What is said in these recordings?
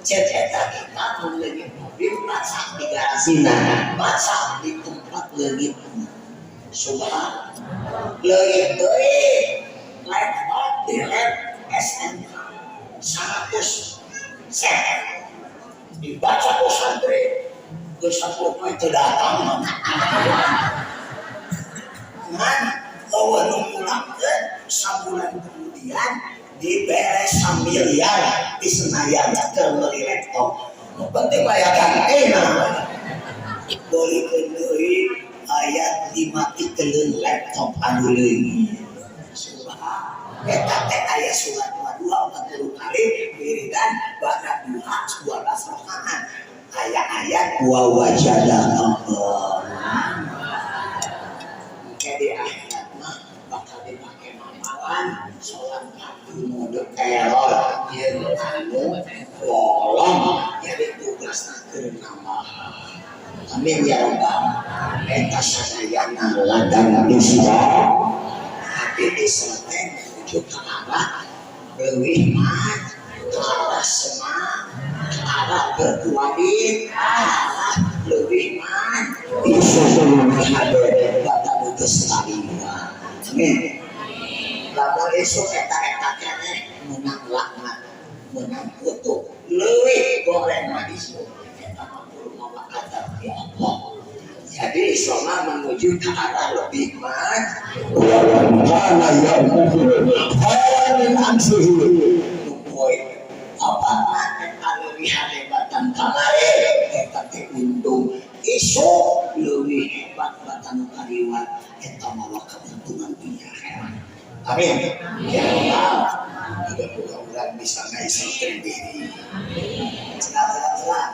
Cet eta kita mun leungit mobil baca di garasina, baca di tempat leungit. Subhan. Leungit deui laptop di lab SMK 100 set. Dibaca ku santri geus 10 poe teu datang. Ngan eueuh nu mulangkeun sabulan kemudian dibere samiliar di Senayan keur meuli laptop. Nu penting mah ya gantina. Beulikeun deui aya 5 tikeun laptop anu leungit. Subhan. Eta teh aya surat dua 40 kali wiridan ba'da duha 12 rakaat. Aya ayat wa wajada Allah. Engke di akhirat mah bakal dipake mamalan sholat fardu mode error jeung anu bolong jadi tugasna keur nambah. Amin ya rabbal. Eta sadayana ladang isra. Tapi isra teh menuju ke arah leuwih mah, ke arah semangat, ke arah berkualitas, ke arah leuwih mah. Isu leuwih hade batan geus salila. Amin. Lamun isuk eta-eta keneh menang laknat, menang kutuk, leuwih goreng mah isuk eta mah kudu mawa adab ya Allah. Jadi Islam menuju ke arah lebih maju. Kana ya'budu khairan min amsihi. Poe apa eta leuwih hebatan kamari eta teh untung isuk leuwih hebat batan kariwat eta mawa keuntungan dunia akhirat. Amin. Ya Allah. Mudah-mudahan urang bisa ngaisrokeun diri. Celah celah celah.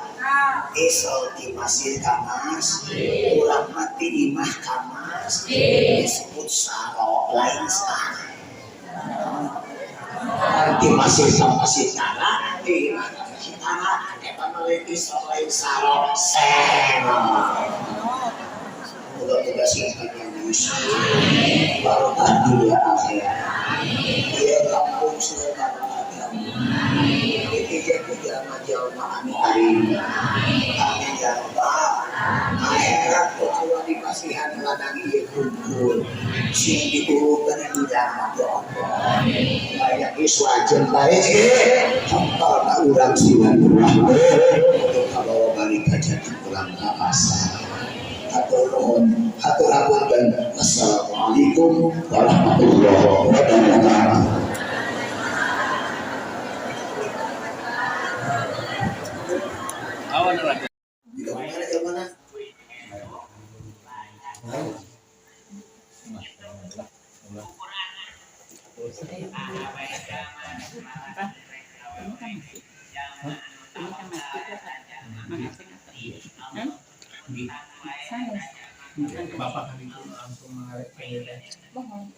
Isro di masjid ka masjid, urang mati di imah ka masjid, disebut saro lain sare. Di masjid ka masjid tara, di imah ka masjid tara, eta mah lain isro lain saro, sero. Moga-moga sing panjang usia, barokah dunia akhirat. Ieu kampung seueur barokah kamu. Ditijak ku jalma-jalma anu arima. Amin ya rabbal. Akhirat ku Allah dipasihan ladang ieu kumpul. Sing diurukeun di rahmat ya Allah. Aya iswajen bae hempal ka urang silaturahmi untuk kabawa balik ka jati urang ka asa. Hatur nuhun, hatur hapunten. Wassalamualaikum warahmatullahi wabarakatuh. Awan lagi. Di mana di mana? Ini kan masih. Ini kan masih kok. Makasih nggak? Hah? Saya. Bapak kan itu langsung mengarik ke Bohong.